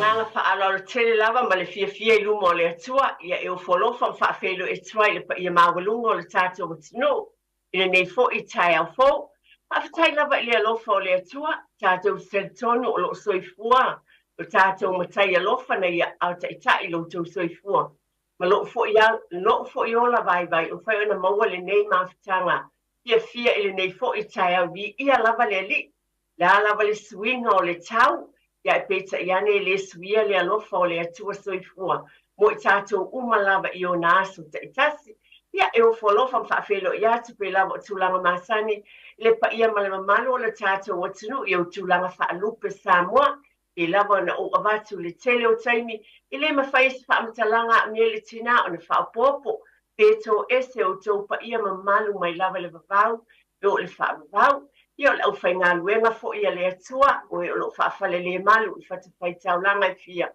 agaga faaaloalo tele lava ma le fiafia i luma o le Atua, ia e ofo alofa ma faafeiloai atu ai i le paia maualuga o le tatou atunuu i lenei foi taeao fou. Faafetai lava i le alofa o le Atua, tatou te talitonu o lo o soifua lo tatou Matai alofa na ia aao taitai lo outou soifua ma lou foi, lou foi ola vaivai ua mafai ona maua lenei mafutaga fiafia i lenei foi taeao. Viia lava le Alii. Le a lava le suiga o le tau, ia ae peitai ane e le suia le alofa o le Atua soifua mo i tatou uma lava i ona aso taitasi. Ia, e ofo alofa ma faafeiloai atu pei lava o tulaga masani i le paia ma le mamalu o le tatou atunuu i ou tulaga faalupe Samoa. Pei lava ona ou avatu le tele o taimi e le mafai e se faamatalaga a mea le tina ona faaopoopo pe toese outou paia mamalu mai lava i le vavau e oo i le faavavau. Ia o le aufaigaluega foi a le Atua, o e o lo o faafalelemalu i fatafaitaulaga e fia,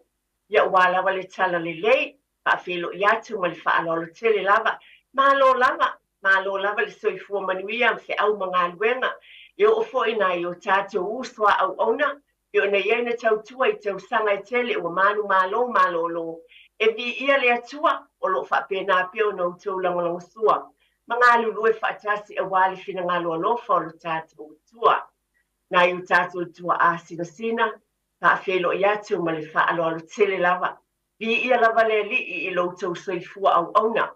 ia aua lava le talalelei, faafeiloai atu ma le faaaloalo tele lava. Malo lava, malo lava le soifua manuia ma feau ma galuega. E oo foi nai o tatou uso a auauna, e ona i ai na tautua i tausaga e tele ua manumalo malolo. E viia le Atua o lo o faapena pea ona outou lagolagosua ma galulue faatasi aua le finagalo alofa o lo tatou Atua. Nai o tatou tuaa sinasina, faafeiloai atu ma le faaaloalo tele lava. Viia lava le Alii i lo outou soifua auauna.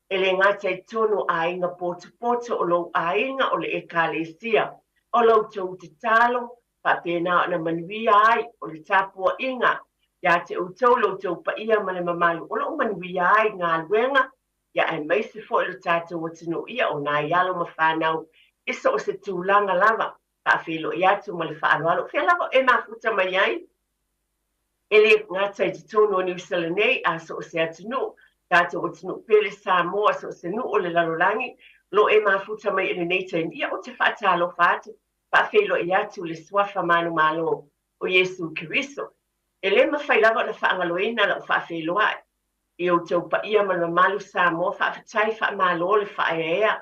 E le gata i totonu o aiga potopoto o lou aiga o le Ekalesia, o la outou tatalo faapena ona manuia ai o le tapuaiga ia te outou lo outou paia ma le mamalu o lo o manuia ai galuega, ia aemaise foi lo tatou atunuu, ia o nai alo ma fanau i so o se tulaga lava. Faafeiloai atu ma le faaaloalo. Fea lava e mafuta mai ai? E le gata i totonu o Niu Sila nei, a so o se atunuu, tatou atunuu pele Samoa, so o se nuu o le lalolagi, o lo o e mafuta mai i lenei taimi, ia ou te faatalofa atu, faafeiloai atu le Suafa manumalo o Iesu Keriso. E le mafai lava ona faagaloina lau faafeiloai i outou paia ma le mamalu Samoa, faafetai faamalo le faaeaea.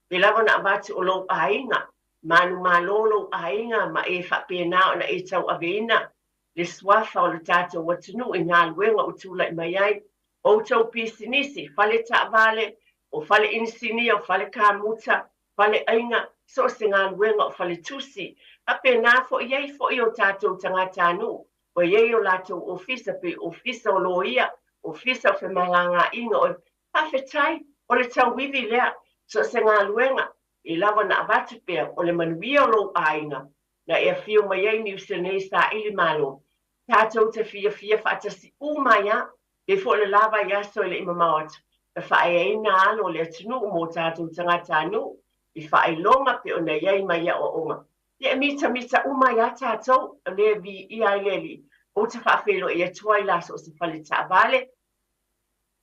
Pei lava ona avatu o lou aiga, manumalo lou aiga ma e faapena ona e tauaveina le suafa o le tatou atunuu i galuega ua tulai mai ai, outou pisinisi, fale taavale, o fale inisinia, o fale kamuta, fale aiga, so o se galuega o fale tusi. Faapena foi i ai foi o tatou tagatanuu, ua i ai o latou ofisa, pei ofisa o loia, ofisa o femalagaaiga, o faafetai, o le tauivi lea, so o se galuega, e lava ona avatu pea o le manuia o lou aiga, na e afio mai ai Niu Sila nei saili malo, tatou te fiafia faatasi uma ai a, pei foi o le la vaiaso e le i mamao atu, na faaeaina alo o le atunuu mo tatou tagatanuu i faailoga pei ona i ai mai aoaoga. Ia e mitamita uma ai a tatou, o lea e viia ai le Alii. Ou te faafeiloai atu ai la so o se fale taavale,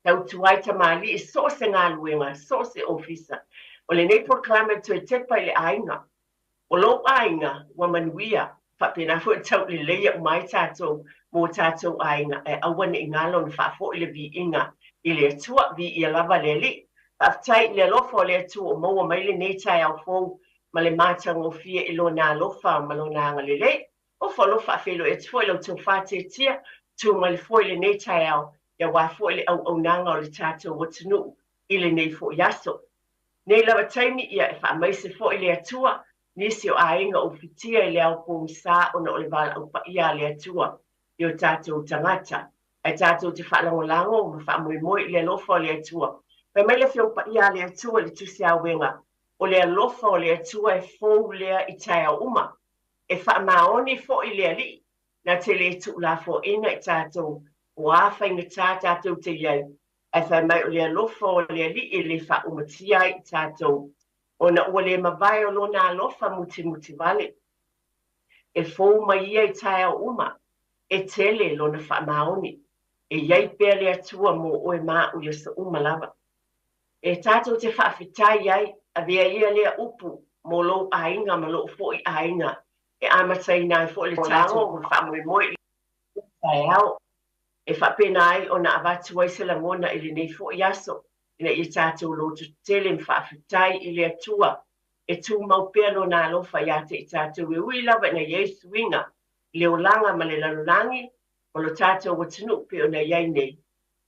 tautua ai tamalii i so o se galuega, so o se ofisa. O lenei polokalame e toe tepa i le aiga. O lou aiga ua manuia, faapena foi ona tauleleia uma ai tatou mo tatou aiga, ae aua ne i galo ona faafoi le viiga i le Atua. Viia lava le Alii. Faafetai i le alofa o le Atua ua maua mai lenei taeao fou ma le matagofie i Lona alofa ma Lona agalelei. Ofo alofa faafeiloai atu foi i la outou faatetia, tu mai le foe i lenei taeao, aua foi le auaunaga o le tatou atunuu i lenei foi aso. Nei lava taimi, ia e faamaise foi le Atua nisi o aiga o fitia i le ao pogisa ona o le valaau paia a le Atua i o tatou tagata. Ae tatou te faalagolago ma faamoemoe i le alofa o le Atua. Fai mai le Afioga Paia a le Atua i le Tusi Auega, O le alofa o le Atua e fou lea i taeao uma. E faamaoni foi le Alii, na te le tuulafoaiina i tatou, o a faigata tatou te i ai, ae fai mai o le alofa o le Alii e le faaumatia ai i tatou, ona ua le mavae o lona alofa mutimutivale. E fou mai ia i taeao uma, e tele lona faamaoni. E i ai pea le Atua mo oe ma au i aso uma lava. E tatou te faafetai ai, avea ia lea upu mo lou aiga ma lou foi aiga, e amataina ai foi le tatou faamoemoe i le taeao. E faapena ai ona avatu ai se lagona i lenei foi aso, ina ia tatou lototetele ma faafetai i le Atua e tumau pea Lona alofa ia te i tatou e ui lava ina i ai suiga i le olaga ma le lalolagi. o lo tatou atunuu pei ona i ai nei,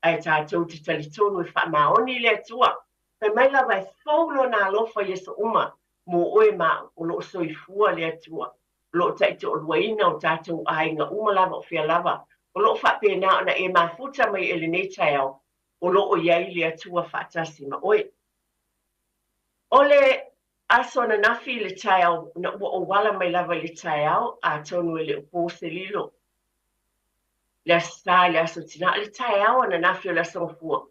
ae tatou te talitonu e faamaoni le Atua. Fai mai lava e fou Lona alofa i aso uma mo oe ma au, o lo o soifua le Atua, o lo o taitoaluaina o tatou aiga uma lava o fea lava, o lo o faapena ona e mafuta mai e lenei taeao, o lo o i ai le Atua faatasi ma oe. O le aso ananafi i le taeao, na ua ou ala mai lava i le taeao, atonu e le o po se lilo. Le Aso Sa i le Aso Tinā, le taeao ananafi o le Aso Gafua.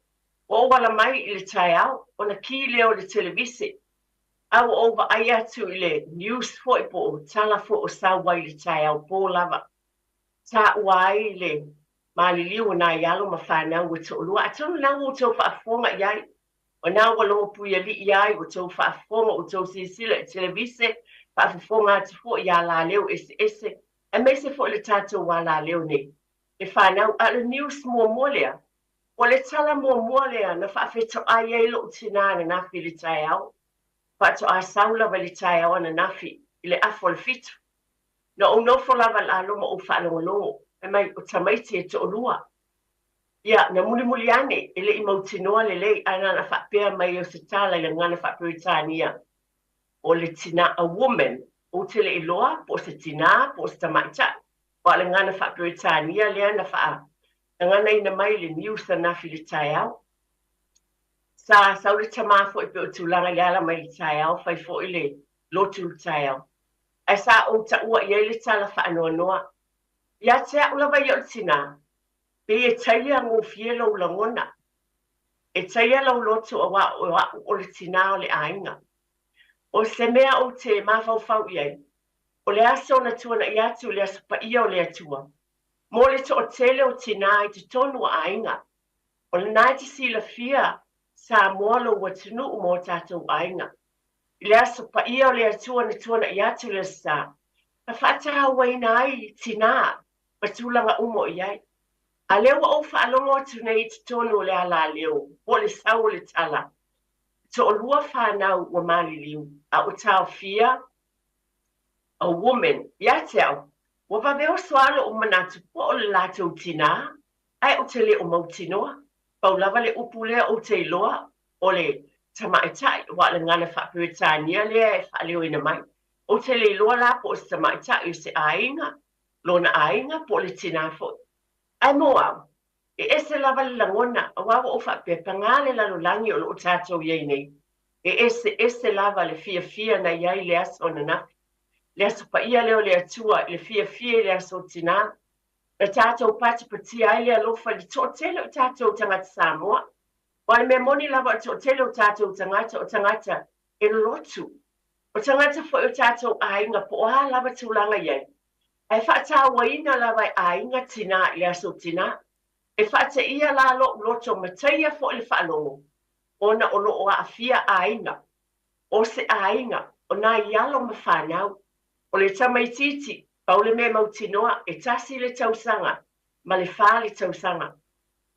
Ua ou ala mai i le taeao, ona kī lea o le televise, a ua ou vaai atu i le news foi po o tala foi o sau ai i le taeao pō lava. Taua ai le maliliu o nai alo ma fanau ua toalua. Atonu la ua outou faafofoga i ai. O na ua logo puialii ai, ua outou faafofoga, ua outou silasila i televise, faafofoga atu foi i alaleo eseese, aemaise foi le tatou alaleo nei. Le fanau, a o le news muamua lea, o le tala muamua lea na faafetoai ai lou tinā ananafi i le taeao. Faatoa sau lava i le taeao ananafi i le afa o le 7. Na ou nofo lava i lalo ma ou faalogologo, fai mai o tamaiti e toalua. Ia, na mulimuli ane, e le i mautinoa lelei, ae na ona faapea mai o se tala i le gagana faa-Peretania, o le tinā, a woman, ou te le iloa po o se tinā po o se tamaitai, aua o le gagana faa-Peretania lea na faagaganaina mai i le news ananafi i le taeao. Sa sau le tamā foi pei o tulaga i le ala mai i le taeao, fai foi le lotu i le taeao. Ae sa ou taua i ai le tala faanoanoa. Ia te au lava ia o le tinā, pei e taia gofie lou lagona. E taia lou loto aua o au o le tinā o le aiga. O se mea ou te mafaufau i ai, o le aso na tuana'i atu i le Aso Paia o le Atua, mo le toatele o tinā i totonu o aiga, o lena e te silafia Samoa lou atunuu ma o tatou aiga. I le Aso Paia o le Atua na tuana'i atu i le Aso Sa, na faatauaina ai tinā ma tulaga uma o i ai. A lea ua ou faalogo atu nei i totonu o le alaleo, po o le sau o le tala, toalua fanau ua maliliu, a ua taofia a woman. Ia te au, ua vave oso lava lou manatu po o le latou tinā, ae ou te le o mautinoa. Pau lava le upu lea ou te iloa, o le tamaitai, aua o le gagana faa-Peretania lea e faaleoina mai. Ou te le iloa la po o se tamaitai o se aiga, lona aiga po o le tinā foi. Ae mo au, e ese lava le lagona, aua ua ou faapea, paga le lalolagi o lo o tatou i ai nei. E eseese lava le fiafia na i ai i le aso ananafi. Le Aso Paia lea o le Atua, i le fiafia i le aso o tinā. Na tatou patipatia ai le alofa i le toatele o tatou tagata Samoa. Aua o le mea moni lava o le toatele o tatou tagata, o tagata e lolotu. O tagata foi o tatou aiga po o a lava tulaga i ai. Ae faatauaina lava e aiga tinā i le aso tinā. E faateia la lou loto ma taia foi le faalogo ona o lo o aafia aiga. O se aiga, o nai alo ma fanau. O le tamaitiiti, pau le mea mautinoa, e 1 le tausaga ma le 4 le tausaga.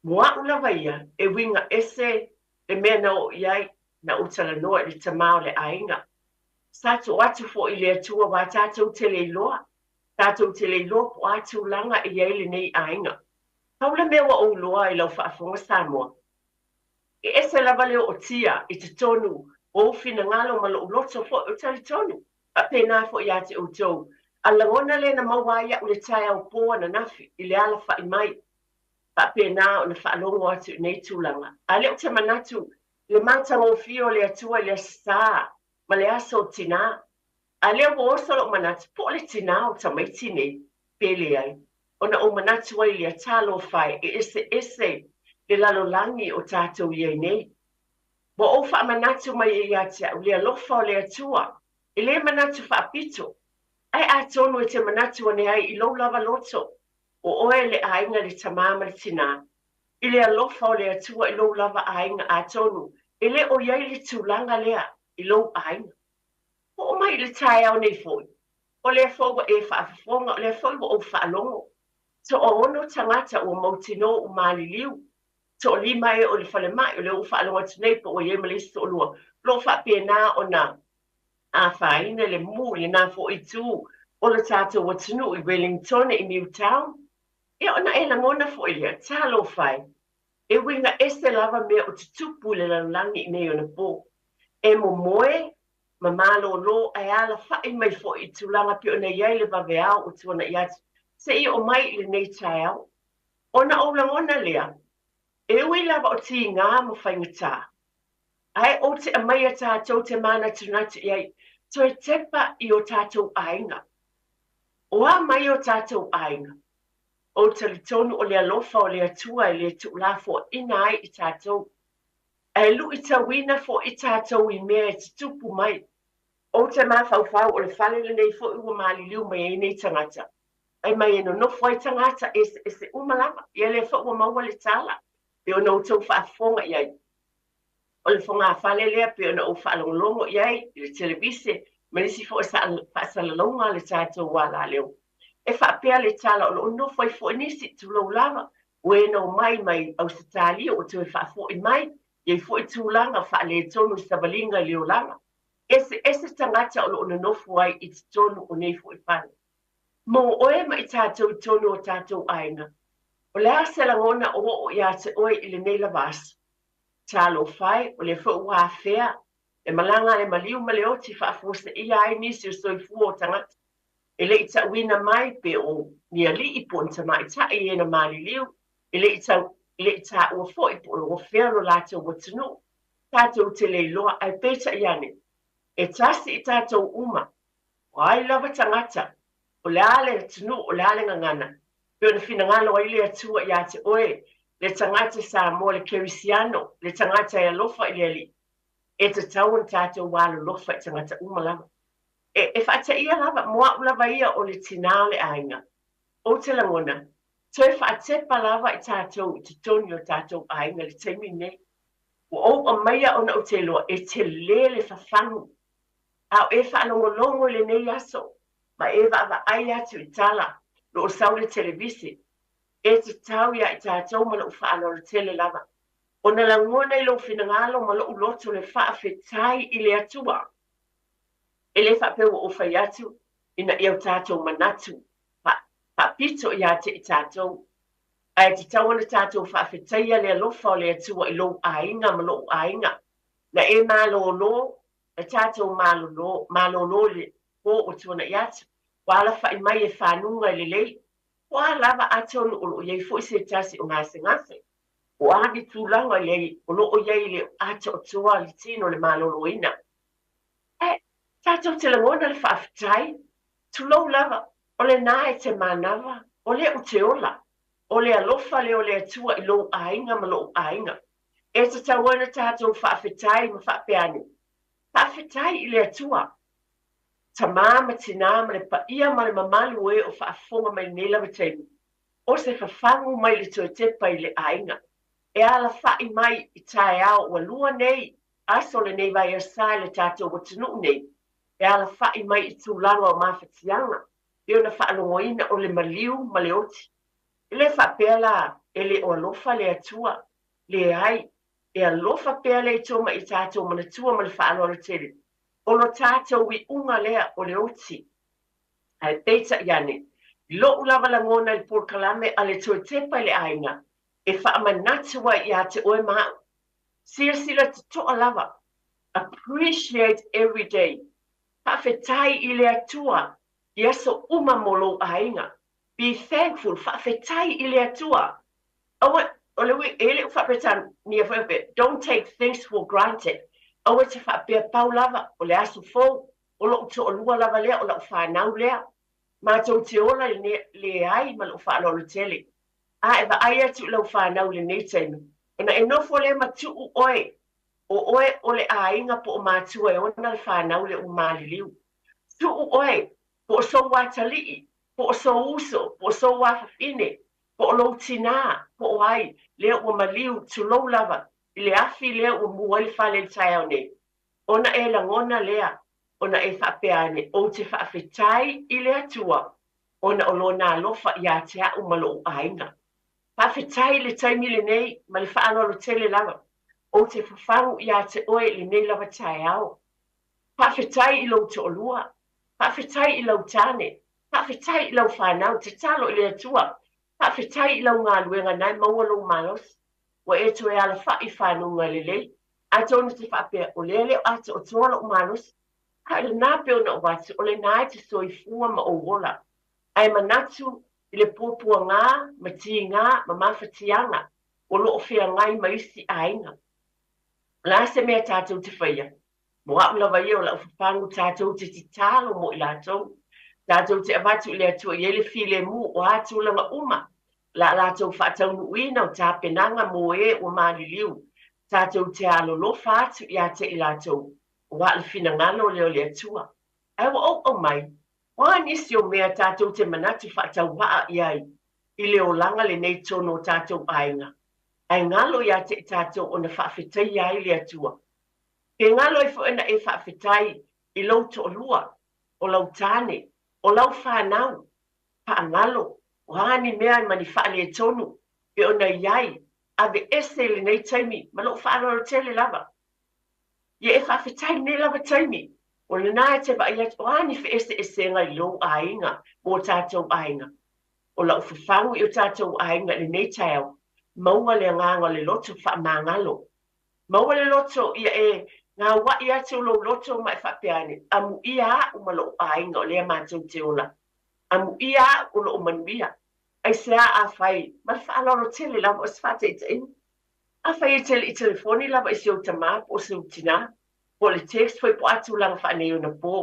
Mo au lava ia, e uiga ese le mea na oo i ai, na ou talanoa i le tamā o le aiga. Sa tuu atu foi i le Atua aua tatou te le iloa, tatou te le iloa po o a tulaga e i ai lenei aiga. Pau le mea ua ou iloa i lau faafofoga Samoa, e ese lava le ootia i totonu o ou finagalo ma lou loto foi o talitonu faapena foi ia te outou. A lagona lea na maua ai au i le taeao pō ananafi i le alafa'i mai, faapena ona faalogo atu i nei tulaga. A o lea ou te manatu i le matagofie o le Atua i le Aso Sa ma le aso o tinā. A lea ua oso lou manatu, po o le tinā o tamaiti nei, pe leai, ona ou manatu ai lea, talofa e, e eseese le lalolagi o tatou i ai nei. Ua ou faamanatu mai ai ia te au le alofa o le Atua, e le manatu faapito, ae atonu e te manatu ane ai i lou lava loto, o oe le aiga le tamā ma le tinā, i le alofa o le Atua i lou lava aiga, atonu e le o i ai le tulaga lea i lou aiga. Oo mai i le taeao nei foi, o lea foi ua e faafofoga, o lea foi ua ou faalogo. Toaono tagata ua mautinoa ua maliliu, toalima e o i le falemai, o lea ua ou faalogo atu nei po ua i ai ma le isi toalua, o lo o faapena ona afaina le mu i lena foi itu o le tatou atunuu i Wellington, i Newtown. Ia ona e lagona foi lea, talofa e, e uiga ese lava mea o tutupu i le lalolagi i nei ona pō. E momoe ma malōlō ae alafaʻi mai foi i tulaga pei ona i ai le vaveao ua tuanaʻi atu seia oo mai i lenei taeao. Ona ou lagona lea, e ui lava o tigā ma faigata, ae ou te aumaia tatou te manatunatu i ai, toe tepa i o tatou aiga. O a mai o tatou aiga? Ou talitonu o le alofa o le Atua e le tuulafoaina ai i tatou, ae luitauina foi tatou i mea e tutupu mai. Ou te mafaufau o le fale lenei foi ua maliliu mai ai nei tagata, fai mai e nonofo ai tagata eseese uma lava, ia lea foi ua maua le tala, pei ona outou faafofoga i ai. O le fogafale lea pei ona ou faalogologo i ai i le televise ma nisi foi faasalalauga a le tatou alaleo. E faapea le tala o lo o nofo ai foi nisi, tulou lava, ua e na omai mai Ausetalia ua toe faafoi mai, i ai foi tulaga faaletonu i savaliga i le olaga. Eseese tagata o lo o nonofo ai i totonu o nei foi fale. Mo oe ma i tatou i totonu o tatou aiga, o le a se lagona o oo ia te oe i lenei lava aso? Talofa e, o lea foi ua afea le malaga a le maliu ma le oti faafuaseia ai nisi o soifua o tagata e le i tauina mai pe o ni alii po o ni tamaitai e na maliliu, e le i tau, e le i taua foi po o fea lo latou atunuu. Tatou te le iloa, ae peitai ane, e tasi i tatou uma, o ai lava tagata, o le a le atunuu, o le a le gagana, pei ona finagalo ai le Atua ia te oe, le tagata Samoa, le Kerisiano, le tagata e alofa i le Alii, e tatau ona tatou alolofa i tagata uma lava. E, e faataia lava, mo au lava ia o le tinā o le aiga. Ou te lagona, toe faatepa lava i tatou i totonu o tatou aiga i le taimi lenei. Ua ou aumaia ona ou te iloa e tele le fafagu A o e faalogologo i lenei aso ma e vaavaai atu i tala lo o sau le televise, e tatau iā i tatou ma loʻu faaaloalo tele lava ona lagona i lou finagalo ma loʻu loto le faafetai i le Atua. E le faapea ua ou fai atu ina ia o tatou manatu faapito iā te i tatou, ae tatau ona tatou faafetaia le alofa o le Atua i lou aiga ma loʻu aiga. Na e malōlō Na tatou malolo, malolo i le pō ua tuanaʻi atu, ua alafaʻi mai e fanuga i lelei, po o a lava atonu o lo o i ai foi se tasi o gasegase, po o a ni tulaga i ai o lo o i ai le atoatoa le tino le maloloina. Ae, tatou te lagona le faafetai, tulou lava, o lena e te manava, o lea ou te ola, o le alofa lea o le Atua i lou aiga ma loʻu aiga. E tatau ai ona tatou faafetai ma faapea ane, Faafetai i le Atua, Tamā ma Tinā ma le paia ma le mamalu o e o faafofoga mai lenei lava taimi, o se fafagu mai le toe tepa i le aiga, e alafaʻi mai i taeao ua lua nei aso lenei vaiasa i le tatou atunuu nei, e alafaʻi mai i tulaga o mafatiaga pei ona faalogoina o le maliu ma le oti. E le faapea la e le o alofa le Atua Leai, e alofa pea le Atua ma i tatou manatua ma le faaaloalo tele, o lo tatou iuga lea o le oti. Ae peitai ane, i loʻu lava lagona i le polokalame a le Toe Tepa i le Aiga, e faamanatu ai ia te oe ma au. Silasila totoa lava, appreciate every day. Faafetai i le Atua i aso uma mo lou aiga. Be thankful, faafetai i le Atua. Aua, o le ui, e le o faa-Peretania foi faapea, don't take things for granted. Aua e te faapea pau lava, o le aso fou, o loʻu toalua lava lea, o lau fanau lea. Matou te ola i le leai ma loʻu faaaloalo tele. A e vaai atu i lau fanau i lenei taimi, ona e nofo lea ma tuu oe, o oe o le aiga po o matua e ona le fanau lea ua maliliu. Tuu oe, po o sou atalii, po o sou uso, po o sou afafine, po o lou tinā, po o ai, lea ua maliu, tulou lava, i le afi lea ua mu ai le fale i le taeao nei, ona e lagona lea, ona e faapea ane, Ou te faafetai i le Atua ona o Lona alofa ia te au ma loʻu aiga. Faafetai i le taimi lenei ma le faaaloalo tele lava, ou te fafagu ia te oe i lenei lava taeao. Faafetai i lou toalua, faafetai i lau tane, faafetai i lau fanau, tatalo i le Atua. Faafetai i lau galuega na e maua lou malosi, ua e toe alafa'i i fanuga lelei. Atonu e te faapea, o lea e le o atoatoa lo'u malosi, a o lenā pei ona ou avatu, o lenā e te soifua ma ou ola. Ae manatu i le puapuagā ma tigā ma mafatiaga o lo o feagai ma isi aiga. O le a se mea tatou te faia? Mo a'u lava ia o la'u fafagu tatou te tatalo mo i latou. Tatou te avatu i le Atua i ai le filemu o a tulaga uma la latou faataunuuina o tapenaga mo e ua maliliu. Tatou te alolofa atu iā te i latou, auā le finagalo lea o le Atua. Ae ua ou aumai, o a nisi o mea tatou te manatu faatauvaa i ai i le olaga lenei i totonu o tatou aiga, ae galo iā te i tatou ona faafetaia ai le Atua. Pe galo ai foi ona e faafetai i lou toalua, o lau tane, o lau fanau, faagalo, o a ni mea ma ni faaletonu e ona i ai, aveese i lenei taimi ma lou faaaloalo tele lava. Ia e faafetai i lenei lava taimi, o lenā e te vaai atu, o a ni feeseeseega i lou aiga ma o tatou aiga. O lau fafagu i o tatou aiga i lenei taeao, maua le agaga o le loto faamagalo. Maua le loto ia e gaua'i atu lou loto ma e faapea ane, Amuia a'u ma lo'u aiga o lea matou te ola. Amuia a'u o lo'u manuia. Aisea afai, ma le faaaloalo tele lava o se faataitaiga, afai e te le i telefoni lava i si ou tamā po o si ou tinā, po o le text foi po o a tulaga faaneionapo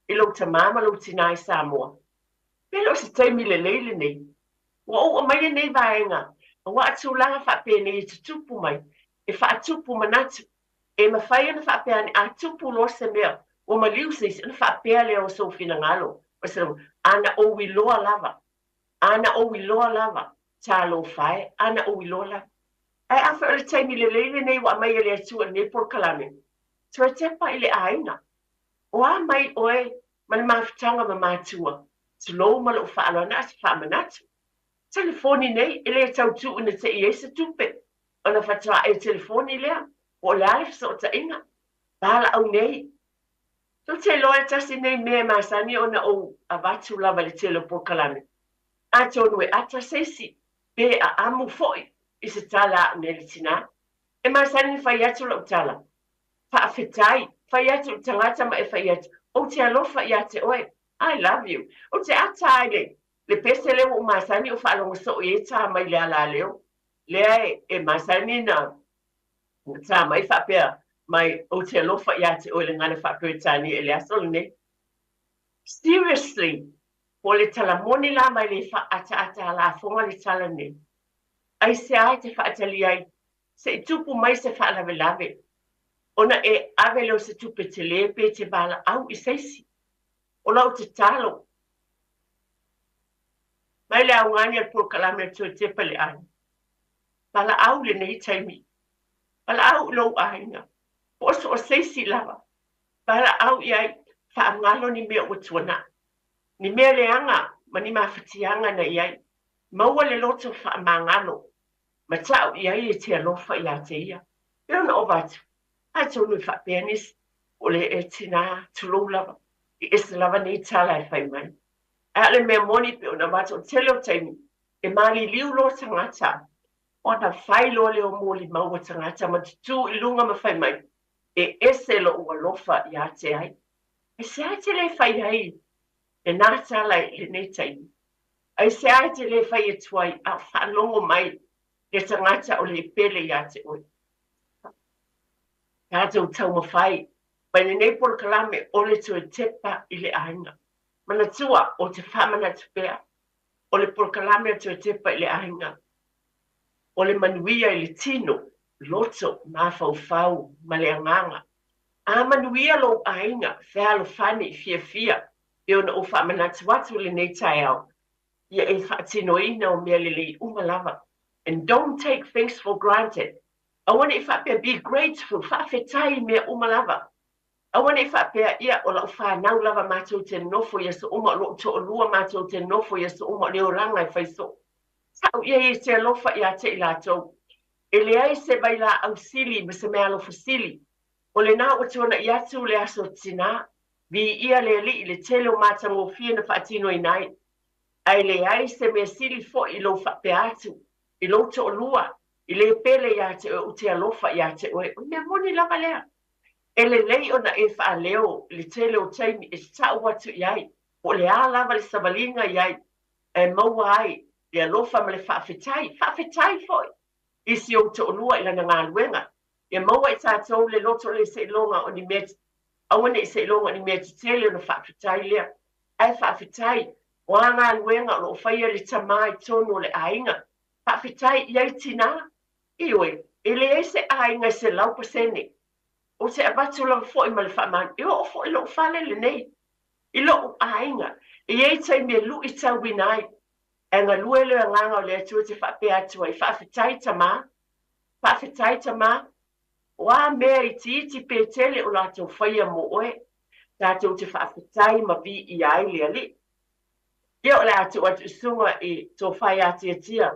i lou tamā ma lou tinā i Samoa, pe le o se taimi lelei lenei. Ua ou aumaia nei vaega, auā o tulaga faapenei e tutupu mai, e faatupu manatu. E mafai ona faapea ane, a tupu loa se mea, ua maliu se isi, ona faapea lea o sou finagalo, o se a na ou iloa lava, a na ou iloa lava, talofa e, a na ou iloa lava. Ae afai o le taimi lelei lenei ua aumai e le Atua i lenei polokalame, toe tepa i le aiga. O a mai oe ma le mafutaga ma matua, tulou ma lou faaaloalo, na o se faamanatu. Telefoni nei, e le tau tuu ina te i ai se tupe, ona faatoa e telefoni lea, po o le a le fesootaiga. Valaau nei. Tou te iloa e tasi nei mea e masani ona ou avatu lava i le tele o polokalame, atonu e ata se isi, pe aamu foi i se tala a a'u nei le tinā. E masani ona fai atu lau tala, Faafetai, fai atu i le tagata ma e fai atu, Ou te alofa iā te oe, I love you. Ou te ata ai le le pese lea ua ou masani ou faalogo soo i ai tā mai le alaleo lea e masani na tā mai faapea mai ou te alofa iā te oe le gagana faa-Peretania i le aso lenei. Seriously, po o le tala moni la ma e le faaataata lafoga le tala nei. Aisea e te faatali ai se i tupu mai se faalavelave ona e ave lea o se tupe tele pe te valaau i se isi? O lau tatalo, mai le augani a le polokalame a le Toe Tepa i le Aiga, valaau i lenei taimi, valaau i lou aiga, po o so o se isi lava, valaau i ai, faagalo ni mea ua tuanai, ni mea leaga ma ni mafatiaga na i ai, maua le loto faamagalo, matau i ai e te alofa iā te ia. Pei ona ova atu, atonu e faapea nisi, o le e tinā, tulou lava, e ese lava nei tala e fai mai. Ae o le mea moni pei ona avatu, o le tele o taimi, e maliliu loa tagata, ona fai loa lea o molimau a tagata ma tutū i luga ma fai mai, e ese lo'u alofa iā te ai. Aisea e te le fai ai lenā tala i lenei taimi? Aisea e te le fai atu ai a o faalogo mai le tagata o le pele iā te oe? Tatou taumafai mai lenei polokalame o le toe tepa i le aiga. Manatua, o te faamanatu pea o le polokalame o le toe tepa i le aiga, o le manuia i le tino, loto, mafaufau ma le agaga. A manuia lou aiga, fealofani, fiafia, pei ona ou faamanatu atu i lenei taeao, ia e faatinoina o mea lelei uma lava. And don't take things for granted. Aua ne i faapea, be grateful, faafetai i mea uma lava. Aua ne i faapea, ia, o lau fanau lava matou te nofo i aso uma, o lou toalua matou te nofo i aso uma, o le olaga e fai soo. Tau i ai e te alofa iā te i latou. E leai se vailaau sili ma se meaalofa sili. O lenā ua tuana'i atu le aso tinā, viia le Alii i le tele o matagofie na faatinoina ai. Ae leai se mea sili foi i lou faapea atu i lou toalua i le pele ia te oe, ou te alofa ia te oe. O le mea moni lava lea. E lelei ona e faaleo i le tele o taimi e tau atu i ai, po o le a lava le savaliga i ai, e maua ai le alofa ma le faafetai. Faafetai foi i si ou toalua i lana galuega. Ia maua e tatou le loto le seiloga o ni mea, aua ne i seiloga o ni mea tetele ona faafetai lea. Ae faafetai o a galuega o lo o faia le tamā i totonu o le aiga. Faafetai i ai tinā. Ioe, e leai se aiga e 100%. Ou te avatu lava foi ma le faamanu, e oo foi lou fale lenei i lou aiga. E i ai taimi e luitauina ai, ae galue le agaga o le Atua e te faapea atu ai, faafetai tamā, faafetai tamā, o a mea itiiti pe tele o latou faia mo oe, tatou te faafetai ma viia ai le Alii. Ia o le a tuu atu i susuga i Tofa ia Tiatia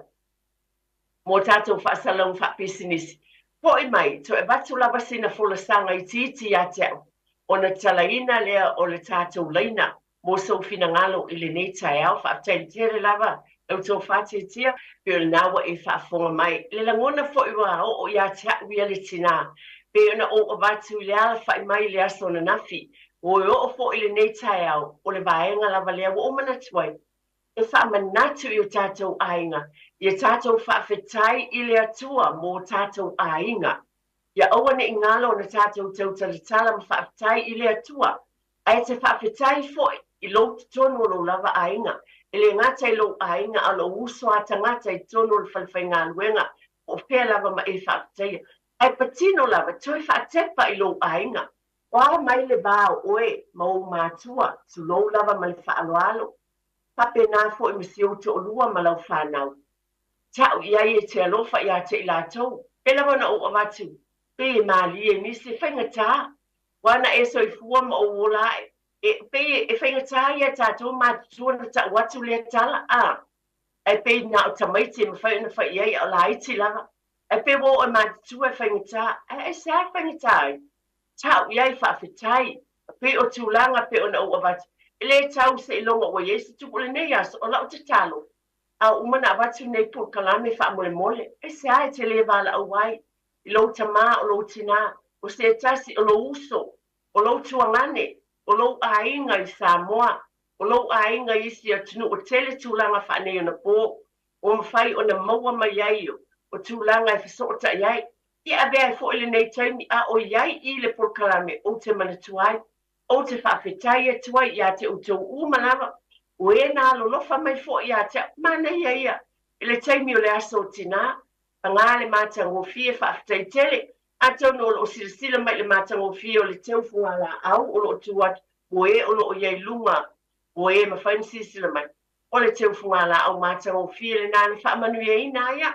mo tatou faasalalauga faapisinisi. Foi mai, toe avatu lava sina folasaga itiiti ia te au, ona talaina lea o le tatou laina mo sou finagalo i lenei taeao. Faafetai tele lava lau tofa Tiatia, pei o lena ua e faafofoga mai. Le lagona foi ua oo ia te au ia le tinā, pei ona ou avatu i le alafai mai i le aso ananafi, ua e oo foi i lenei taeao, o le vaega lava lea ua ou manatu ai, e faamanatu i o tatou aiga, ia tatou faafetai i le Atua mo o tatou aiga. Ia aua ne i galo ona tatou tautalatala ma faafetai i le Atua, ae te faafetai foi i lou totonu o lou lava aiga. E le gata i lou aiga, a o lou uso a tagata i totonu o le falefaigaluega, po o fea lava ma e faafetaia. Ae patino lava, toe faatepa i lou aiga. O a mai le va o oe ma ou matua, tulou lava ma le faaaloalo. Faapena foi ma si ou toalua ma lau fanau. Tau i ai e te alofa ia te i latou. Pei lava ona ou avatu, pei e malie i nisi, e faigata. Ua na e soifua ma ou ola ae, e pei e faigata ia tatou matutua na tau atu lea tala, a. Ae pei na o tamaiti e mafai ona fai i ai, a o laiti lava. Ae pei ua oo e matutua e faigata. Ae aisea e faigata ai? Tau i ai faafetai. Pei o tulaga pei ona ou avatu, e le tau seiloga ua i ai se tupu o lenei aso, o lau tatalo, a ua uma ona avatu lenei polokalame faamolemole, aisea e te le valaau ai i lou tamā, o lou tinā, o se tasi, o lou uso, o lou tuagane, o lou aiga i Samoa, o lou aiga i isi atunuu, ua tele tulaga faaneionapo ua mafai ona maua mai ai o tulaga e fesootai ai. Ia avea ai foi lenei taimi a o i ai i le polokalame ou te manatua ai, ou te faafetai atu ai ia te outou uma lava, o e na alolofa mai foi ia te au, manaia ia i le taimi o le aso o tinā, paga le matagofie, faafetai tele. Atonu o lo o silasila mai i le matagofie o le teu fugalaau o lo o tu atu, mo e o lo o i ai luga, mo e mafai ona silasila mai, o le teu fugalaau matagofie lena na faamanuiaina ai au,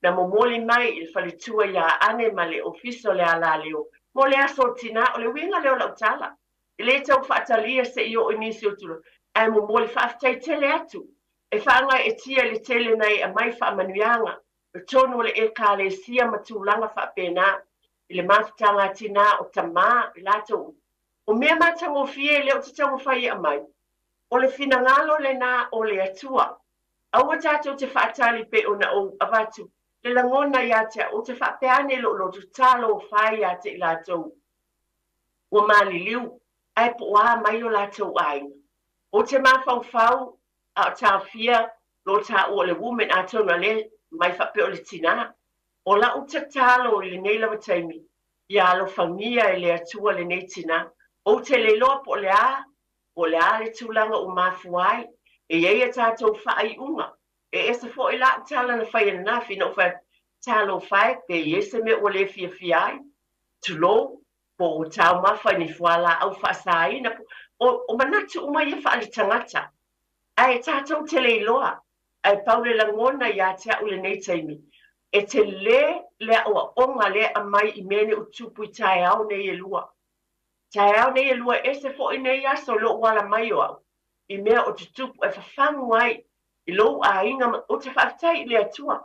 na momoli mai i le faletua ia Ane ma le Ofisa o le Alaleo mo le aso o tinā. O le uiga lea o lau tala, e le tau faatalia se i oo i nisi o tulaga, ae momoli faafetai tele atu e faagaeetia i le tele na e aumai faamanuiaga i totonu o le Ekalesia ma tulaga faapena i le mafutaga a tinā o tamā i latou o mea matagofie lea ou te taumafai e aumai. O le finagalo lena o le Atua. Aua tatou te faatali pei ona ou avatu le lagona ia te au, ou te faapea ane i lou loto, talofa e ia te i latou ua maliliu ae po o a mai o latou aiga. Ou te mafaufau a o taofia lo taua o le woman, atonu a lea mai faapea o le tinā. O lau tatalo i lenei lava taimi, ia alofagia e le Atua lenei tinā. Ou te le iloa po o le a, po o le a le tulaga ua mafua ai. E i ai a tatou faaiuga. E ese foi lau tala na fai ananafi, na ou fai atu, talofa e, pe i ai se mea ua le fiafia ai, tulou, po ua taumafa i ni fualaau faasaina, o manatu uma ia faaletagata. Ae tatou te le iloa, ae pau le lagona ia te au i lenei taimi, e tele le aoaoga lea e aumai i mea nei ua tupu i taeao nei e lua. Taeao nei e lua, e ese foi nei aso i lou ala mai o au, i mea o tutupu e fafagu ai i lou aiga, ou te faafetai i le Atua.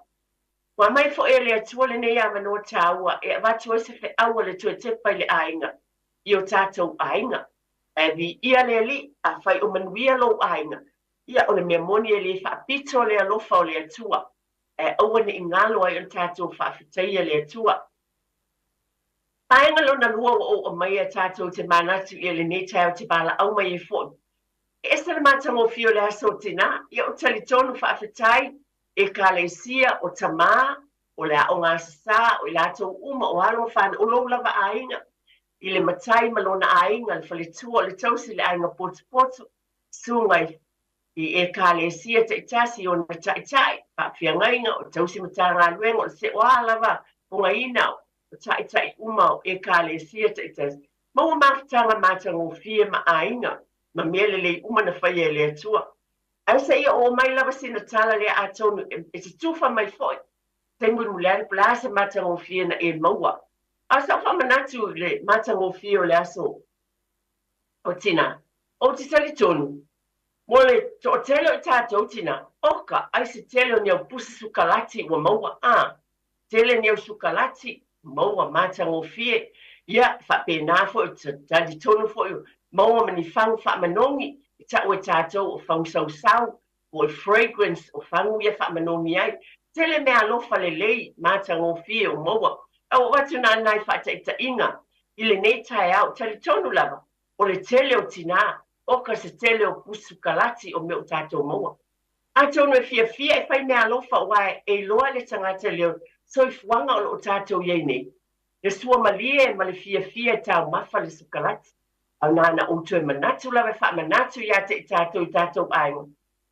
Ua aumai foi e le Atua lenei avanoa taua e avatu ai se feau a le toe tepa i le aiga, i o tatou aiga. Ae viia le Alii, afai o manuia lou aiga. Ia, o le mea moni e le faapito le alofa o le Atua, ae aua ne i galo ai ona tatou faafetaia le Atua. Vaega lona lua ua ou aumaia tatou te manatu i lenei taeao te valaau mai ai foi. E ese le matagofie o le aso o tinā. Ia, ou te talitonu faafetai Ekalesia, o tamā, o le aoga Aso Sa, o i latou uma, o alo ma fanau, o lou lava aiga, i le matai ma lona aiga, le faletua, o le tausi, le aiga potopoto, susuga i Ekalesia taitasi i ona taitai, faafeagaiga, o tausi matagaluega, o le seoa lava fogaina o taitai uma o Ekalesia taitasi. Maua mafutaga matagofie ma aiga ma mea lelei uma na faia e le Atua. Ae seia oo mai lava sina tala lea atonu e te tufa mai foi taimi mulimuli po o le a se matagofie na e maua. A o sau faamanatu i le matagofie o le aso o tinā, ou te talitonu, mo le toatele o i tatou tinā, oka, ai se tele o ni au pusa sukalati ua maua, a, tele ni au sukalati maua matagofie. Ia, faapena foi, ou te talitonu foi, maua ma ni fagu faamanogi e tau e tatou o fagu sausau, po o fragrance o fagu ia faamanogi ai. Tele mea alofa lelei matagofie o maua. Ae ua ou atu na nai faataitaiga i lenei taeao, talitonu lava, o le tele o tinā, oka se tele o pusa sukalati o mea o tatou maua. Atonu e fiafia e fai mea alofa aua e iloa le tagata i le soifuaga o lo o tatou i ai nei, le suamalie ma le fiafia e taumafa le sukalati. A na ona ou toe manatu lava e faamanatu ia te i tatou i tatou aiga,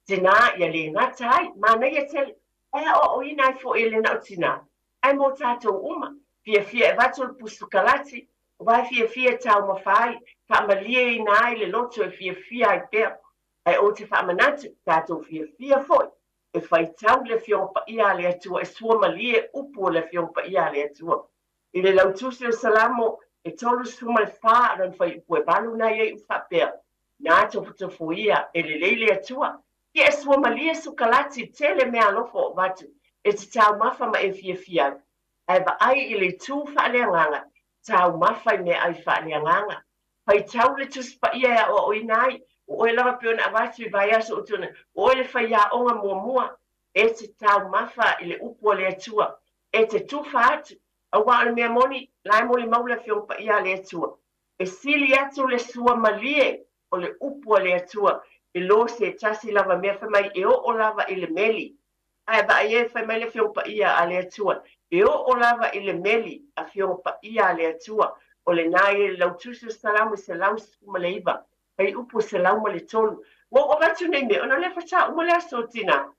tinā ia le gata ai, manaia tele, e aoaoina ai foi e le na o tinā, ae mo tatou uma. Fiafia e avatu le pusa sukalati, aua e fiafia e taumafa ai, faamalieina ai le loto e fiafia ai pea. Ae ou te faamanatu, tatou fiafia foi e faitau le Afioga Paia a le Atua, e suamalie upu o le Afioga Paia a le Atua. I le lautusi o le Salamo e 34 lona fuaiupu e 8 na i ai upu faapea, Na tofotofoia e lelei le Atua, ia e suamalie sukalati tele mea alofa o avatu e te taumafa ma e fiafia ai, ae vaai i le itu faaleagaga, taumafa i meaai faaleagaga. Faitau le Tusi Paia e aoaoina ai, o oe lava pei ona avatu i vaiaso ua tuanai, o oe le faiaoga muamua e te taumafa i le upu a le Atua, e te tufa atu, aua o le mea moni, la e molimau le Afioga Paia a le Atua, e sili atu le suamalie o le upu a le Atua i lo se tasi lava mea fai mai e oo lava i le meli. Ae vaai e, fai mai le Afioga Paia a le Atua, e oo lava i le meli, Afioga Paia a le Atua, o lena e i le lautusi o Salamo e 119, fuaiupu e 103. Ua ou avatu nei mea, ona o lea faatoa uma le aso o tinā.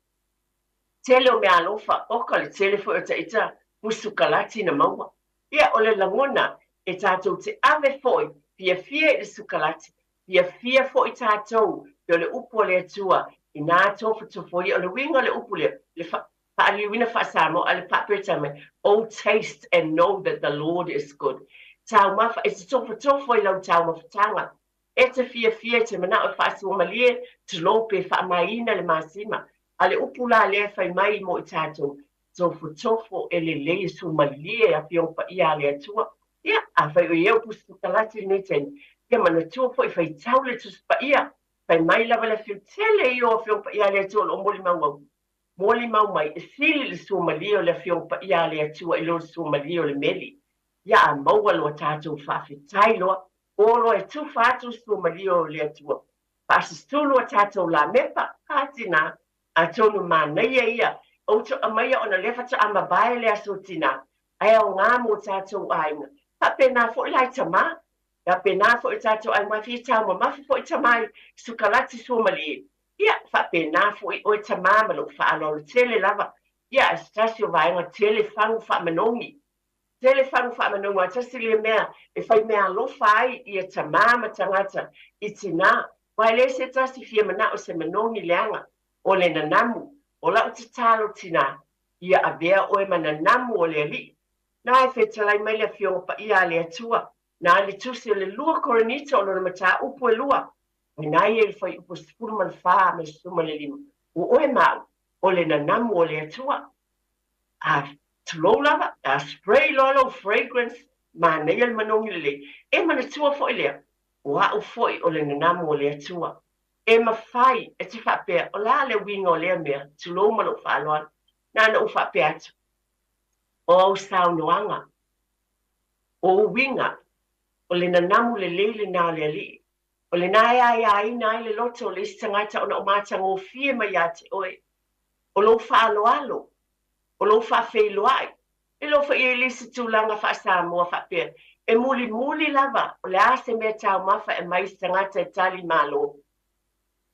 Tele o mea alofa, oka le tele foi o taita pusa sukalati na maua. Ia, o le lagona, e tatou te ave foi, fiafia i le sukalati, fiafia foi tatou, pei o le upu a le Atua, inā tofotofoia. O le uiga o le upu lea, le faaliliuina faa-Samoa, a le faa-Peretania mai, Oh, taste and know that the Lord is good. Taumafa, e te tofotofo i lau taumafataga, e te fiafia i te manao e faasuamalie, tulou pe faamāina le masima. A le upu la lea e fai mai mo i tatou, tofotofo e lelei e suamalie e Afioga Paia a le Atua. Ia, afai o i ai ou pusa sukalati i lenei taimi, ia manatua foi faitau le Tusi Paia. Fai mai lava le Afioga, tele ia o Afioga Paia a le Atua o lo o molimau au. Molimau mai, e sili le suamalie o le Afioga Paia a le Atua i lo le suamalie o le meli. Ia a maua loa tatou faafetai loa, o loa e tufa atu le suamalie o le Atua. Faasasulu a tatou lamepa, a tinā, atonu manaia ia, ou te aumaia ona lea faatoa mavae le aso tinā, ae aoga mo tatou aiga. Faapena foi la i tamā, faapena foi i tatou aiga, fia taumamafa foi tamā i sukalati suamalie. Ia, faapena foi oe tamā ma lou faaaloalo tele lava. Ia, ae se tasi o vaega tele fagu faamanogi. Tele fagu faamanogi, aua tasi lea mea e fai mea alofa ai ia tamā ma tagata i tinā. Aua e leai se tasi fia manao se manogi leaga o le nanamu. O lau tatalo tinā, ia avea oe ma nanamu o le Alii. Na e fetalai mai le Afioga Paia a le Atua, na le Tusi o le lua Korinito o lona mataupu e lua, mai na ia i le fuaiupu 14 ma le 15, Ua oe ma au, o le nanamu o le Atua. A tulou lava, a spray loa lou fragrance, manaia le manogi lelei. E manatua foi lea, o au foi o le nanamu o le Atua. E mafai e te faapea, o le a le uiga o lea mea, tulou ma lou faaaloalo, na ona ou faapea atu, o au saunoaga, o uiga, o le nanamu lelei lena o le Alii, o lena e aiaina ai le loto o le isi tagata ona o matagofie mai ia te oe, o lou faaaloalo, o lou faafeiloai. E iloa foi e i ai le isi tulaga faa-Samoa faapea, e mulimuli lava o le a se mea taumafa e aumai i se tagata e tali malo,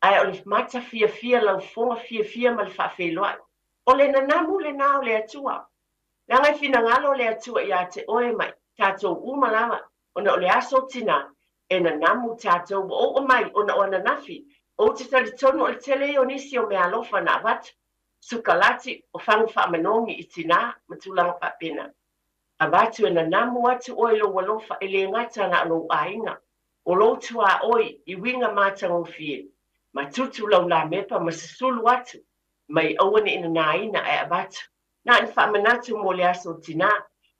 ae o le mata fiafia, laufoga fiafia ma le faafeiloai. O le nanamu lena o le Atua. Leaga e finagalo le Atua ia te oe ma i tatou uma lava, ona o le aso tinā, e nanamu tatou. Ua ou aumai ona o ananafi, ou te talitonu o le tele ia o nisi o meaalofa na avatu, sukalati, o fagu faamanogi i tinā ma tulaga faapena. Avatu e nanamu atu oe i lou alofa, e le gata na o lou aiga, o lou tuaoi i uiga matagofie, ma tutu lau lamepa ma susulu atu, mai aua ne i nanaina ae avatu. Na o ni faamanatu mo le aso tinā,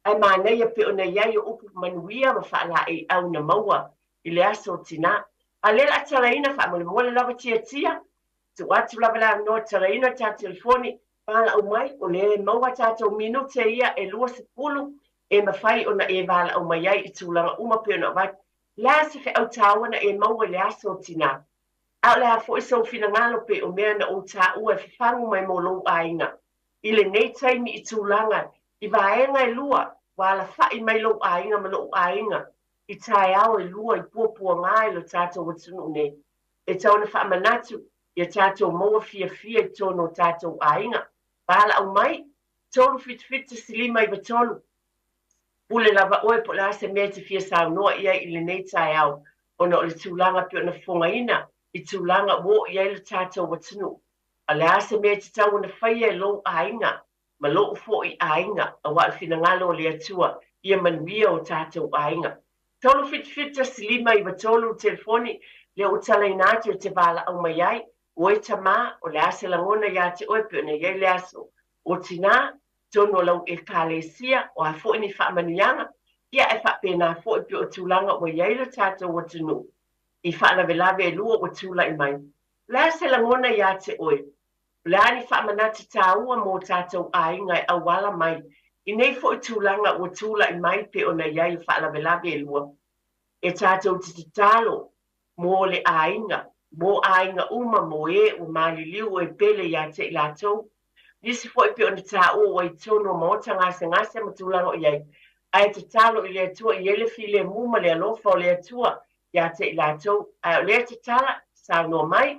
ae manaia pei ona i ai o upu manuia ma faalaeiau na maua i le aso tinā. A o lea o le a talaina faamolemole lava Tiatia, tuu atu lava le avanoa talaina le tatou telefoni, valaau mai, o lea e maua tatou minute ia e 20 e mafai ona e valaau mai ai i tulaga uma pei ona avatu. O le a se feau taua na e maua i le aso tinā? A o le a foi sou finagalo pei o mea na ou taua e fafagu mai mo lou aiga i lenei taimi i tulaga i vaega e lua ua alafai mai lou aiga ma lou aiga i taeao e lua i puapuaga i lo tatou atunuu nei. E tau ona faamanatu ia tatou maua fiafia i totonu o tatou aiga. Valaau mai, 377 1593. Pule lava oe po o le a se mea e te fia saunoa i ai i lenei taeao ona o le tulaga pei ona fofogaina i tulaga ua oo i ai lo tatou atunuu. A o le a se mea e tatau ona faia e lou aiga ma lou foi aiga aua o le finagalo o le Atua ia manuia o tatou aiga. 377 1593 le telefoni lea ua talaina atu e te valaau mai ai, oe tamā, o le a se lagona iā te oe pei ona i ai le aso o tinā, totonu o lau Ekalesia, o a foi ni faamanuiaga, ia ae faapena foi pei o tulaga ua i ai lo tatou atunuu i faalavelave e lua ua tulai mai. O le a se lagona iā te oe? O le a ni faamanatu taua mo tatou aiga e auala mai i nei foi tulaga ua tulai mai pei ona i ai o faalavelave e lua? E tatou te tatalo mo le aiga, mo aiga uma, mo e ua maliliu o e pele iā te i latou. Nisi foi pei ona taua ua i totonu o maota gasegase ma tulaga o i ai, ae tatalo i le Atua i ai le filemu ma le alofa o le Atua iā te i latou. Ae o lea tatala, saunoa mai,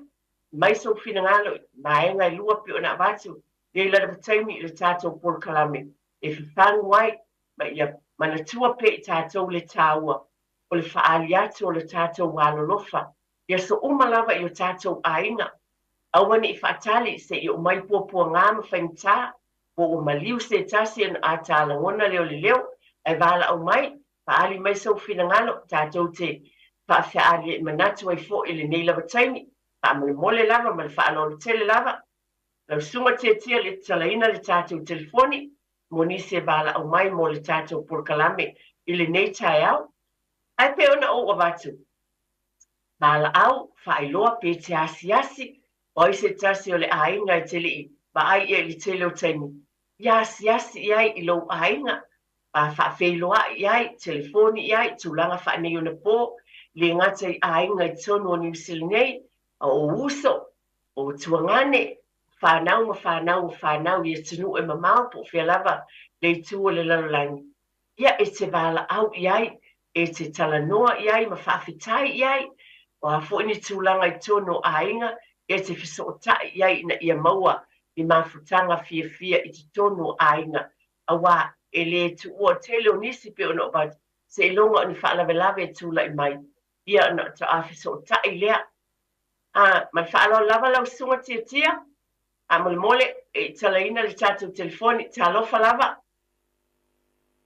mai sou finagalo i vaega e lua pei ona avatu nei lana taimi i le tatou polokalame e fafagu ai ma ia manatua pea i tatou le taua o le faaali atu o le tatou alolofa i aso uma lava i o tatou aiga. Aua ne i faatali se i oo mai puapuaga ma faigata po ua maliu se tasi ona a ta lagona lea o le leo, ae valaau mai, faaali mai sou finagalo, tatou te faafeaaliai manatu ai foi i lenei lava taimi. Faamolemole lava ma le faaaloalo tele lava, lau susuga Tiatia le tatalaina le tatou telefoni mo nisi e valaau mai mo le tatou polokalame i lenei taeao. Ae pei ona ou avatu, valaau, faailoa pe te asiasi, o ai se tasi o le aiga e te le i vaai i ai i le tele o taimi, ia asiasi i ai i lou aiga, faafeiloai i ai, telefoni i ai, tulaga faaneionapo, le gata i aiga i totonu o Niu Sila nei, a o uso, o tuagane, whanau ma whanau o whanau i atunuu e mamao po o fea lava le itu o le lalolagi. Ia e te valaau i ai, e te talanoa i ai ma faafetai i ai, o a foi ni tulaga i totonu o aiga, e te fesootai i ai ina ia maua ni mafutaga fiafia i totonu o aiga, aua e le tuua tele o nisi pei ona ou avatu, seiloga o ni faalavelave e tulai mai, ia ona faatoa fesootai lea. A, ma le faaaloalo lava lau susuga Tiatia, faamolemole e i talaina le tatou telefoni, talofa lava.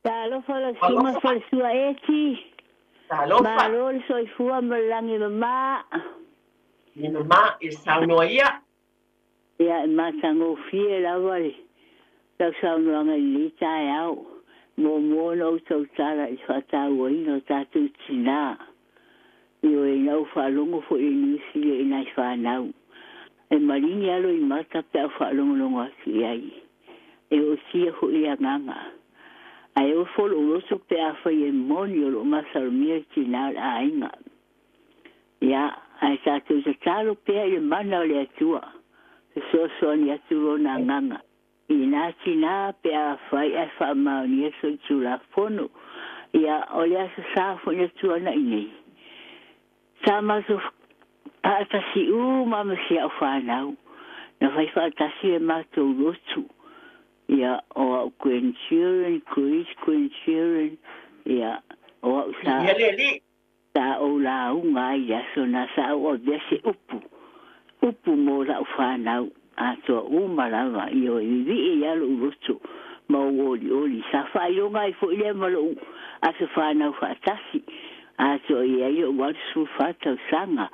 Talofa lau susuga Falesua Eti. Talofa. Malo le soifua ma le lagi e mama. Lagi mama, ia saunoa ia. Ia, e matagofie lava le lau saunoaga i lenei taeao. Muamua ona ou tautala i le faatauaina o tatou tinā. Ioe, na ou faalogo foi i nisi lea i nai fanau. E maligi alo i mata pe a ou faalogologo atu i ai. E ootia foi le agaga. Ae ofo lou loto pe afai e moni o loo masalomia le tinā o le aiga. Ia, ae tatou tatalo pea i le mana o le Atua, fesoasoani atu Lona Agaga i lena tinā pe afai ae faamaonia solitulafono. Ia, o le Aso Sa foi na tuanai nei, sa matou faatasi uma ma si au fanau, na fai faatasi le matou lotu. Ia, o au grandchildren, great grandchildren, ia, o au sa. Ia le alii. Sa ou lauga ai i le aso na sa ou avea se upu, upu mo la'u fanau atoa uma lava, ioe, vivii ai lo'u loto ma ou olioli. Sa faailoga ai foi lea ma lo'u aso fanau faatasi, atoa i ai lo'u 84 tausaga.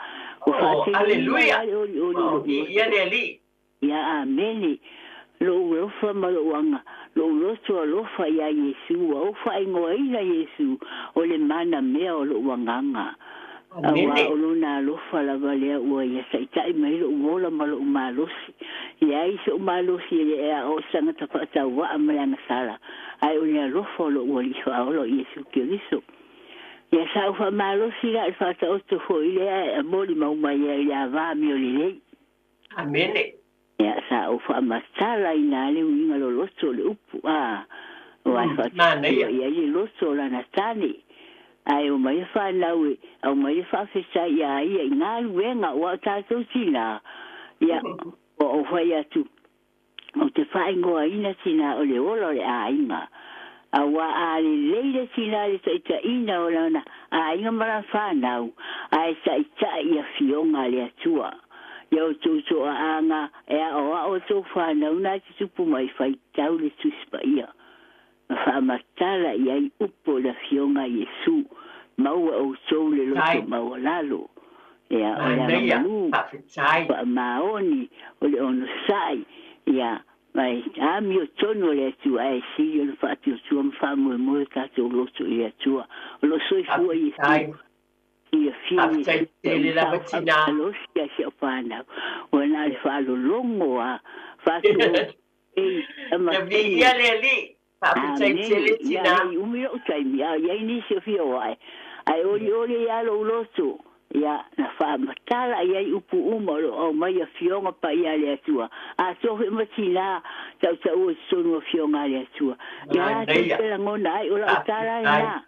Ua Oh, faateleina aleluia! la le olioli o Oh, lo'u viia loto. le Alii. Ia, amene. Lou alofa ma lou aga, lou loto alofa iā Iesu, ua ou faaigoaina Iesu o le mana mea o lou agaga. Auā Amene. o Lona alofa lava lea ua Ia taita'i mai lou ola ma lou malosi. E leai so'u malosi e le ea o se tagata faatauvaa ma le agasala, ae o le alofa o lou Alii Faaola o Iesu Keriso. Ia sa ou faamalosi la i le faataoto foi lea e molimau mai ai i le ava amio lelei. Amene. Ia, sa ou faamatalaina le uiga loloto o le upu, a, aua e faatuatua Manaia. i ai le loto o lana tane. Ae omai le fanau e aumai le faafetai iā ia i galuega, aua o tatou tinā, ia, ua ou fai atu, ou te faaigoaina tinā o le ola o le aiga. Aua a lelei le tinā i le taitaiina o lana aiga ma lana fanau, ae taitai i afioga a le Atua. Ia outou toaaga e aoao outou fanau na te tupu mai faitau le Tusi Paia, ma faamatala i ai upu o le Afioga a Iesu, maua outou le loto Faafetai. maualalo. Ia, o le Manaia. agamalu Faafetai. faamaoni, o le onosai, ia, ma e amiotonu o le Atua, ae sili ona faatuatua ma faamoemoe o tatou loto i le Atua. O lo o soifua Iesu, Faafetai. silafia Faafetai Iesu, tele sa lava ou tinā. faamalosi a si au fanau, ua na o le faalologo a faatu ei Ia amateni. viia le Alii. Faafetai Amene. tele Ia tinā. nei umi lou taimi, a o i ai nisi o fia o ae. Ae olioli ai lava lou loto, ia, na faamatala i ai upu uma o lo o aumai Afioga Paia a le Atua. Atoa foi ma tinā tautaua i totonu o Afioga a le Atua. Ia latou Manaia. te lagona ai, o lau tala Faafetai. lena.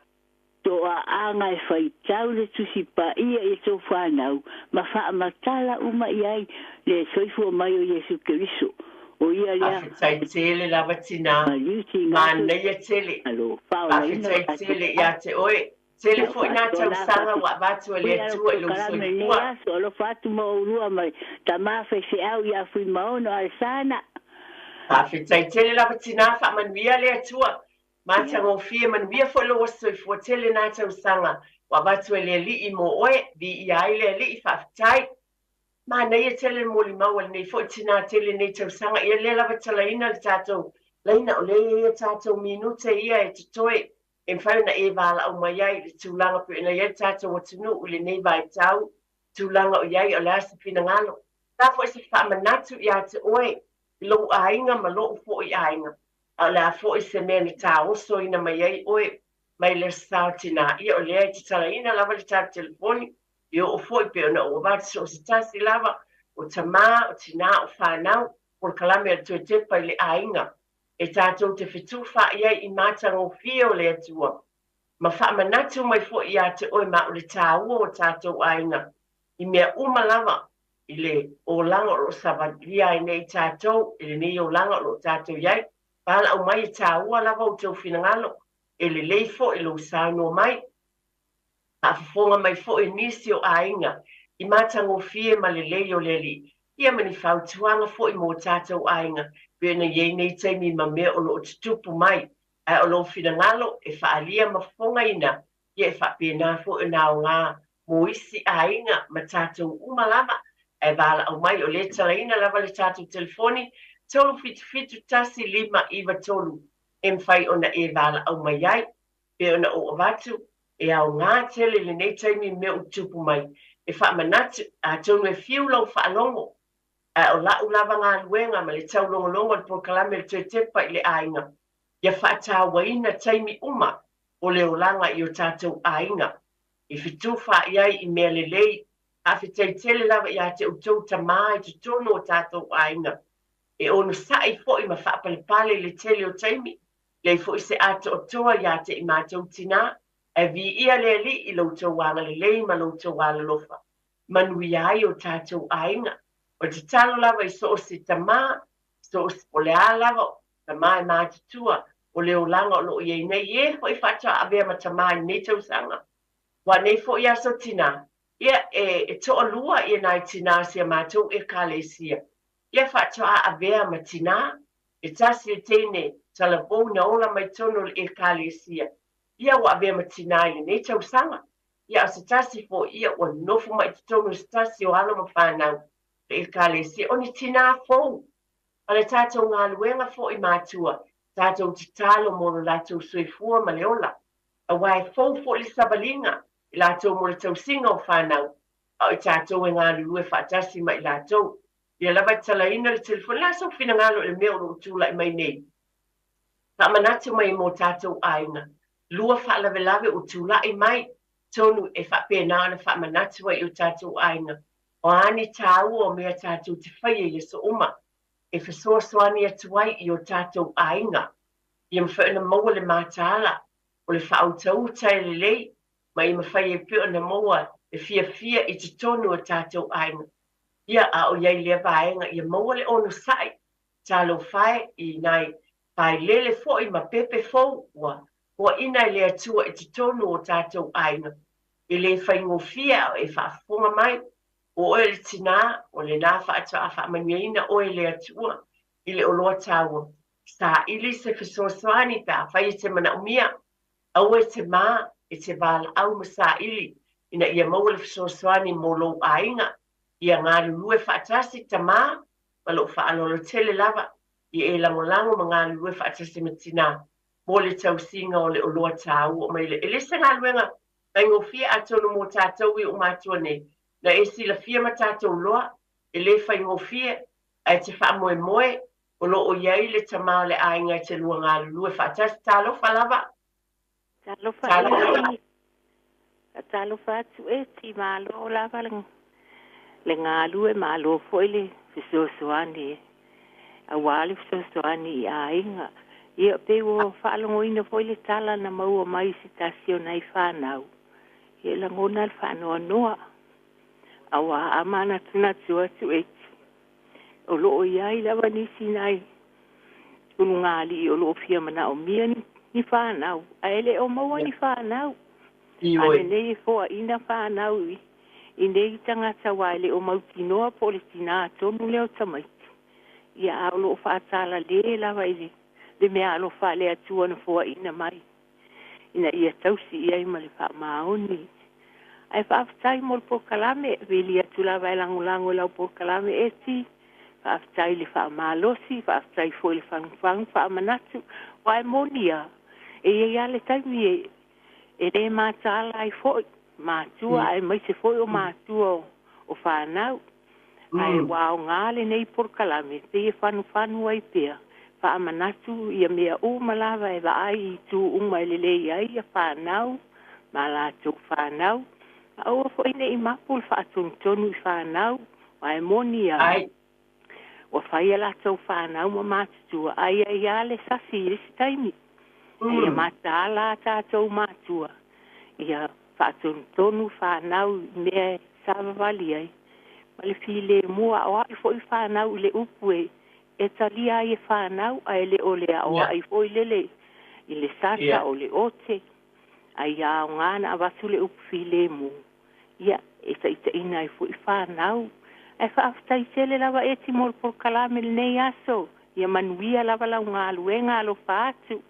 Toaaga e faitau le Tusi Paia i a outou fanau ma faamatala uma i ai le soifua mai o Iesu Keriso. O Ia lea Faafetai tele lava tinā. maliu tiga Manaia tele. Malo faaolaina o Faafetai tatou tele iā te oe. Tele Lau foi nā faatoa la tausaga ua avatu e le faafetai alo Atua i lou polokalame i lenei soifua. aso. Alofa atu ma oulua ma le tama faifeau ia Fuimaono Alesana. Faafetai tele lava tinā, faamanuia le Atua. Ia. Matagofie, manuia foi lou aso soifua. Tele nā tausaga ua avatu e le Alii mo oe, viia ai le Alii, faafetai. Manaia tele le molimau a lenei foi tinā tele nei tausaga, ia lea lava talaina le tatou laina o lea e i ai a tatou minute ia e totoe e mafai ona e valaau mai ai i le tulaga pei ona i ai le tatou atunuu i lenei vaitau, tulaga o i ai, o le a se finagalo, o le a foi se faamanatu ia te oe i lou aiga ma lou foi aiga, a o le a foi se mea na taosoina mai ai oe mai le Aso Sa o Tinā, ia o lea e tatalaina lava le tatou telefoni, e oo foi pei ona ou avatu so o se tasi lava o tamā, o tinā, o fanau, polokalame a le Toe Tepa i le Aiga, e tatou te fetufaai ai i matagofie o le Atua, ma faamanatu mai foi ia te oe ma o le tāua o tatou aiga i mea uma lava i le olaga o lo o savalia ai nei tatou, i lenei olaga o lo o tatou i ai. Valaau mai e tāua lava outou finagalo, e lelei foi lou saunoa mai, faafofoga mai foi nisi o aiga i matagofie ma lelei o le Alii, ia ma ni fautuaga foi mo tatou aiga pei ona i ai nei taimi ma mea o lo o tutupu mai. Ae o lou finagalo e faaalia ma fofogaina, ia e faapena foi ona aoga mo isi aiga ma tatou uma lava. Ae valaau mai, o lea e talaina lava le tatou telefoni, 377 1593, e mafai ona e valaau mai ai. Pei ona ou avatu, E aogā tele lenei taimi i mea ua tutupu mai. E faamanatu, atonu e fiu lau faalogo, ae o la'u lava galuega ma le taulogologo i le polokalame o le Toe Tepa i le Aiga, ia faatauaina taimi uma o le olaga i o tatou aiga, e fetufaai ai i mea lelei. Faafetai tele lava ia te outou tamā i totonu o tatou aiga, e onosai foi ma faapalepale i le tele o taimi, leai foi se atoatoa ia te i matou tinā, ae viia le Alii i lo outou agalelei ma lo outou alolofa, manuia ai o tatou aiga. O le tatalo lava i so o se tamā, so o se, o le a lava tamā e matutua o le olaga o lo o i ai nei, e foi faatoa avea ma tamā i lenei tausaga. Ua nei foi aso tinā, ia e toalua ia nai tinā o si a matou Ekalesia, ia faatoa avea ma tinā, e tasi le teine talavou na ola mai tonu o le Ekalesia, ia ua avea ma tinā i lenei tausaga. Ia a o se tasi foi, ia ua nofo mai i totonu o se tasi o alo ma fanau le Ekalesia, o ni tinā fou. O le tatou galuega foi matua, tatou tatalo mo lo latou soifua ma le ola, auā e fou foi le savaliga i latou mo le tausiga o fanau, a o i tatou e galulue faatasi ma i latou. Ia lava e talaina le telefoni, o le a sou finagalo i le mea o lo o tulai mai nei? Faamanatu mai mo tatou aiga, lua faalavelave ua tulai mai, tonu e faapena ona faamanatu ai i o tatou aiga, o a ni tāua o mea tatou te faia i aso uma, e fesoasoani atu ai i o tatou aiga, ia mafai ona maua le mataala o le faautauta e lelei, ma ia mafai ai pea ona maua le fiafia i totonu o tatou aiga. Ia, a o i ai lea vaega, ia maua le onosai, talofa e i nai pailele foi ma pepe fou ua hoaina e le Atua i totonu o tatou aiga. E le faigofie a o e faafofoga mai, o oe o le tinā, o lenā faatoa faamanuiaina oe e le Atua i le oloa taua. Saili se fesoasoani pe afai e te manaomia. Aua e te mā, e te valaau ma saili ina ia maua le fesoasoani mo lou aiga. Ia galulue faatasi tamā ma lou faaaloalo tele lava, ia e lagolago ma galulue faatasi ma tinā mo le tausiga o le oloa taua o mai le. E le se galuega faigofie atonu mo tatou i o matua nei, na e silafia ma tatou loa, e le faigofie, ae te faamoemoe o lo o i ai le tamā o le aiga e te lua galulue faatasi. Talofa lava. Talofa Talofa. Eti. Talofa atu Eti, malo lava le galue, malo foi le fesoasoani auā le fesoasoani i aiga. Ia pei ua faalogoina foi le tala na maua mai i se tasi o nai fanau. Ia e lagona le faanoanoa auā a manatunatu atu Eti o loo i ai lava nisi nai ulugalii o loo fia manaomia ni fanau ae le o maua ni fanau. A Ioe. lenei e foaina fanau i nei tagata auā e le o mautinoa po o le tinā tonu lea o tamaiti. Ia a o loo faatalalē lava i le meaalofa a le Atua na foaina mai ina ia tausi i ai ma le faamaoni. Ae faafetai mo le polokalame, vili atu lava e lagolago i lau polokalame Eti. Faafetai le faamalosi, faafetai foi le fagufagu faamanatu. Uae moni a e iai a le taimi e lē mataala ai fo'i matua aemaise foi o matua o fanau. Ae ua aogā lenei polokalame pei e fanufanu ai pea faamanatu ia mea uma lava e vaai i itu uma e lelei ai ia fanau ma latou fanau. Ma aua foi ne'i mapu le faatonutonu i fanau ae moni a Ai. ua fai a latou fanau ma matutua ai ai a le sasi i le isi taimi. Ae ia mataala a tatou matua ia faatonutonu fanau i mea e savavali ai ma le filemu. Aoa'i fo'i fanau i le upu e talia ai e fanau ae le o le aoa'i foi lele i le sata o le ote. Ae ia aogā na avatu le upu filemu ia e taʻitaʻina ai fo'i fanau. Ae faafetai tele lava Eti mo le polokalame lenei aso. Ia manuia lava lau galuega, alofa atu.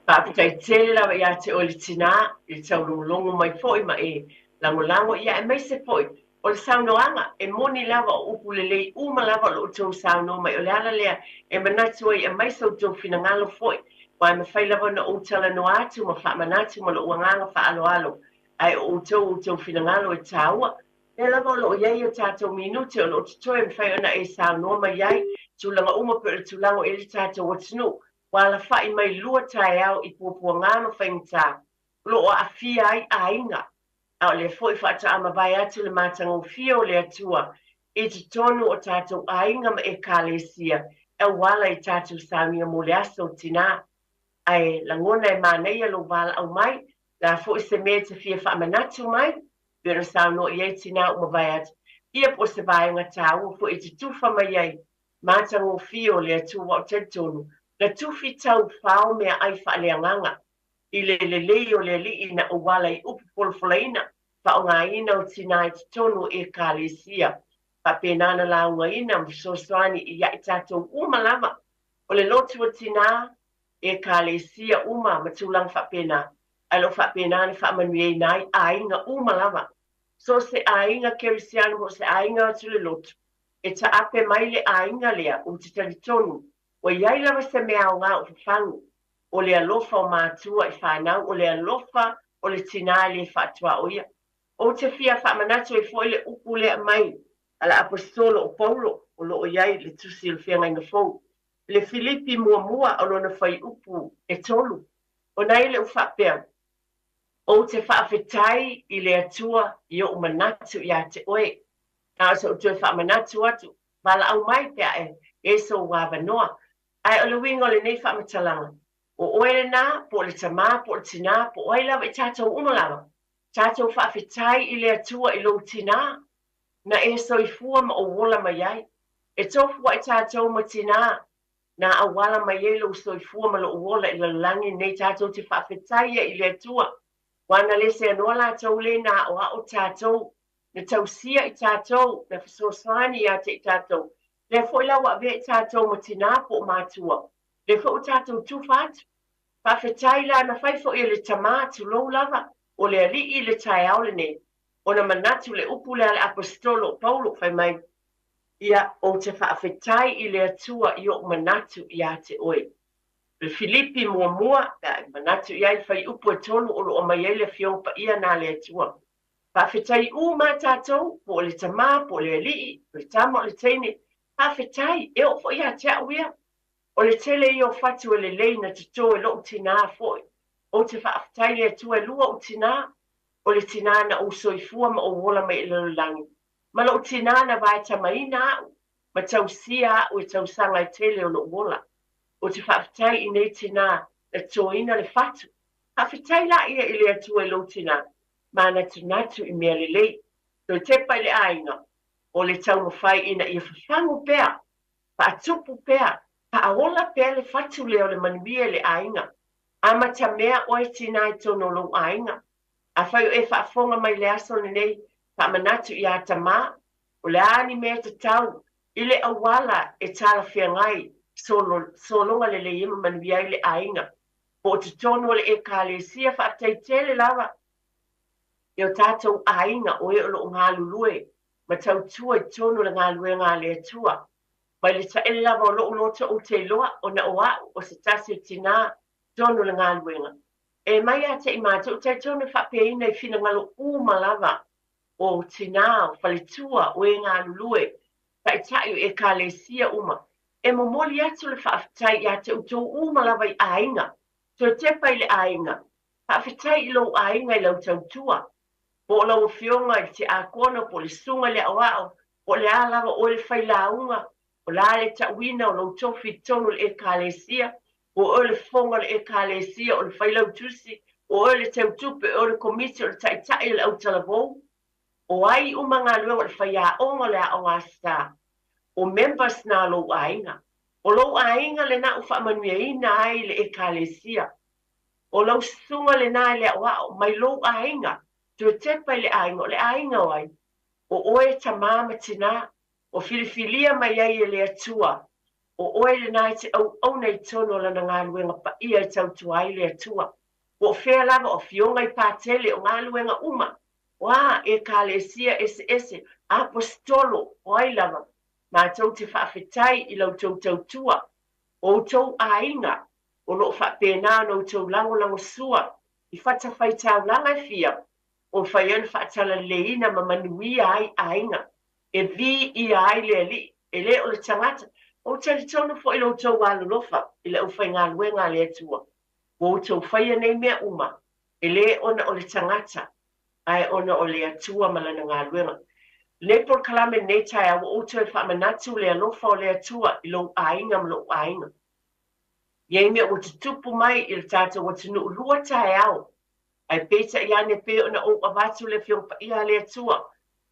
Faafetai tele lava ia te oe le tinā i le taulogologo mai foi ma e lagolago, ia aemaise foi O le saunoaga, e moni lava o upu lelei uma lava o lo outou saunoa mai. O le ala lea e manatu ai e aumai so outou finagalo foi, aua e mafai lava ona ou talanoa atu ma faamanatu ma lou agaga faaaloalo, ae o outou outou finagalo e taua. O lea lava o lo o i ai o tatou minute o lo o totoe e mafai ona e saunoa mai ai tulaga uma pei o le tulaga o i ai le tatou atunuu ua alafai mai lua taeao i puapuaga ma faigata o lo o aafia ai aiga. A o lea foi faatoa mavae atu le matagofie o le Atua i totonu o tatou aiga ma Ekalesia e auala i tatou sauniga mo le aso o Tinā. Ae lagona e manaia lou valaau mai, o le a foi se mea e te fia faamanatu mai, pei ona saunoa i ai tinā ua mavae atu, ia po o se vaega taua foi e te tufa mai ai, matagofie o le Atua, aua ou te talitonu, na tufi taufao meaai faaleagaga i le lelei o le Alii na auala i upu folafolaina, faaaogaina o tinā i totonu o Ekalesia. Faapena ona laugaina ma fesoasoani ia i tatou uma lava. O le lotu o tinā, Ekalesia uma ma tulaga faapena, ae o lo o faapena ona faamanuiaina ai aiga uma lava. So o se aiga kerisiano po o se aiga atu le lotu, e taape mai le aiga lea, ou te talitonu, ua i ai lava se mea aoga o fafagu. O le alofa o matua i fanau, o le alofa o le tinā e le faatuaoia. Ou te fia faamanatu ai foi le upu lea mai a le Aposetolo o Paulo o lo o i ai le Tusi o le Feagaiga Fou, le Filipi muamua o lona fuaiupu e 3, ona ai lea ua faapea, Ou te faafetai i le Atua i ou manatu ia te oe. Na o so'u toe faamanatu atu, valaau mai pe a e i ai sou avanoa. Ae o le uiga o lenei faamatalaga, o oe lenā, po o le tamā, po o le tinā, po o ai lava i tatou uma lava, tatou faafetai i le Atua i lou tinā, na e soifua ma ou ola mai ai. E tofu ai tatou ma tinā, na auala mai ai lou soifua ma lou ola i le lalolagi lenei, tatou te faafetai ai i le Atua, aua na le seanoa latou le na aoao tatou, na tausia i tatou, na fesoasoani ia te i tatou. Lea foi la ua avea i tatou ma tinā po o matua, lea foi ua tatou tufa atu. Faafetai la na fai foi e le tamā, tulou lava, o le Alii i le taeao lenei, ona manatu le upu lea a le Aposetolo o Paulo, fai mai, Ia, ou te faafetai i le Atua i ou manatu ia te oe. O le Filipi muamua, pe a e manatu i ai, fuaiupu e 3 o lo o aumai ai le Afioga Paia na a le Atua. Faafetai uma a tatou, po o le tamā, po o le alii, o le tama, o le teine, faafetai, e oo foi ia te au ia. O le tele ia o fatu e lelei na toto e lou tinā foi. Ou te faafetai i le Atua e lua ou tinā, o le tinā na ou soifua ma ou ola mai i le lalolagi, ma lou tinā na vaetamaina au ma tausia au i tausaga e tele o lou ola. Ou te faafetai i nei tinā na totoina le fatu. Faafetai laia i le Atua i lou tinā, manatunatu i mea lelei. Toe tepa i le aiga, o le taumafai ina ia fafagu pea, faatupu pea, faaola pea le fatu lea o le manuia i le aiga. Amatamea oe tinā i totonu o lou aiga. Afai o e faafofoga mai i le aso lenei, faamanatu iā tamā, o le a ni mea tatau i le auala e talafeagai, sologa lelei ai ma manuia ai le aiga. Po o totonu o le Ekalesia, faafetai tele lava i o tatou aiga o e o lo o galulue ma tautua i totonu o le galuega a le Atua. Mai le taele lava o lou loto ou te iloa, ona o au o se tasi o tinā i totonu o le galuega. E mai ia te i matou, talitonu e faapeaina i finagalo uma lava o tinā, o faletua, o e galulue, taitai o Ekalesia uma, e momoli atu le faafetai ia te outou uma lava i aiga. Toe tepa i le aiga, faafetai i lou aiga i lau tautua, po o lau afioga i le tiakono, po o le susuga i le aoao, po o le a lava oe le failauga, o le a le tauina o lou tofi i totonu o le Ekalesia, po o oe le fofoga o le Ekalesia, o le failautusi, o oe le teutupe, o oe le komiti, o le taitai o le autalavou, o ai uma galuega o le faiaoga o le aoga Aso Sa, o members na o lou aiga. O lou aiga lena ua faamanuiaina ai le Ekalesia. O lau susuga lena i le aoao mai lou aiga, toe tepa i le aiga, o le aiga o ai? O oe tamā ma tinā, ua filifilia mai ai e le Atua, o oe lena e te auauna i totonu o Lana galuega paia e tautua ai le Atua. Po o fea lava o afioga i Patele, o galuega uma, o a Ekalesia eseese, Aposetolo, o ai lava, matou te faafetai i la outou tautua, o outou aiga o lo o faapena ona outou lagolagosua i fatafaitaulaga e fia, o mafai ai ona faatalaleleiina ma manuia ai aiga, e viia ai le Alii, e le o le tagata. Ou te talitonu foi i lo outou alolofa i le aufaigaluega a le Atua, ua outou faia nei mea uma, e le ona o le tagata, ae ona o le Atua ma lana galuega. Lenei polokalame lenei taeao, ua ou toe faamanatu le alofa o le Atua i lou aiga ma lou aiga. E i ai mea ua tutupu mai i le tatou atunuu 2 taeao, ae peitai ane pei ona ou avatu le Afioga Paia a le Atua,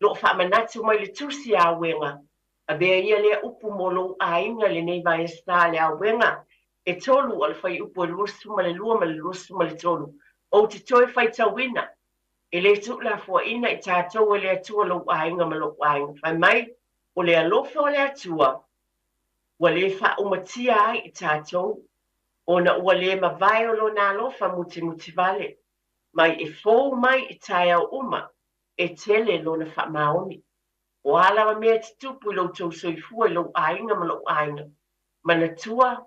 lo o faamanatu mai le tusi a Auega, avea ia lea upu mo lou aiga lenei vaiaso le Auega, e 3 o le fuaiupu e 22 ma le 23. Ou te toe faitauina, e le tuulafoaiina i tatou e le Atua lou aiga ma lou aiga. Fai mai, o le alofa o le Atua, ua le faaumatia ai i tatou, ona ua le mavae o lona alofa mutimutivale, mai e fou mai i taeao uma, e tele lona faamaoni. O a lava mea tutupu i lou tou soifua i lou aiga ma lou aiga. Manatua,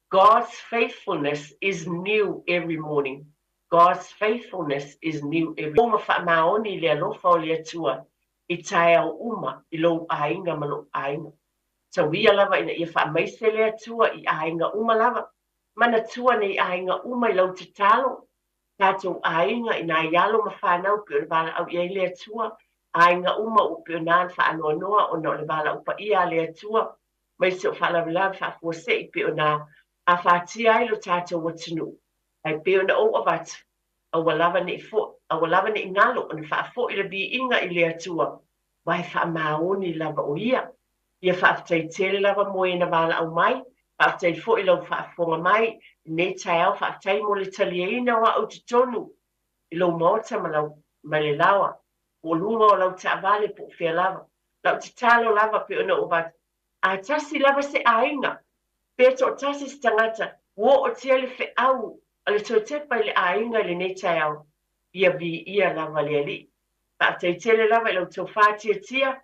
God's faithfulness is new every morning. God's faithfulness is new every morning. Ma faamaoni le alofa o le Atua i taeao uma i lou aiga ma lou aiga. Tauia lava ina ia faamaise le Atua i aiga uma lava. Manatua nei aiga uma i lau tatalo. Tatou aiga i nai alo ma whanau pe o le valaau i ai le Atua. Aiga uma o pe o nā whaanoanoa ona o le valaau paia a le Atua. Mai se o faalavelave faafuasei pe o nā a whātia ai lo tātou atunuu. Ai pe ona ou avatu, aua lava nei fo, aua lava nei ngalo ona faafoi le viiga i le Atua. Vai faamaoni lava o ia. Ia faafetai tele lava mo e na valaau mai, faafetai foi lau faafofoga mai, nei taeao faafetai mo le taliaina o au totonu i lou maota ma lau ma le lawa, po o luga o lau taavale po o fea lava. Lau tatalo lava pe ona ou avatu, a tasi lava se aiga, pe toatasi se tagata, ua oo tia le feau a le toe tepa i le aiga i lenei taeao, ia viia lava le Alii. Faafetai tele lava i lau outou faatiatia,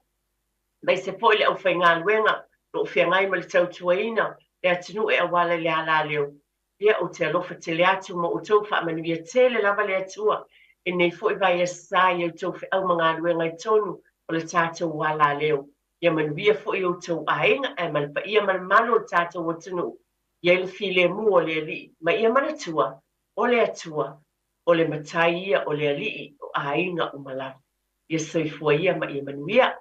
mai se foi le aufaigaluega lo o feagai ma le tautuaina le atunuu e auala i le alaleo. Ia ou te alofa tele atu ma outou faamanuia tele lava le Atua i nei foi vaiaso i outou feau ma galuega i tonu o le tatou alaleo. Ia manuia foi outou aiga ae ma le paia ma le mamalu o le tatou atunuu. Ia i le filemu o le Alii, ma ia manatua, o le Atua, o le matai ia o le Alii o aiga uma lava. Ia soifua ia ma ia manuia.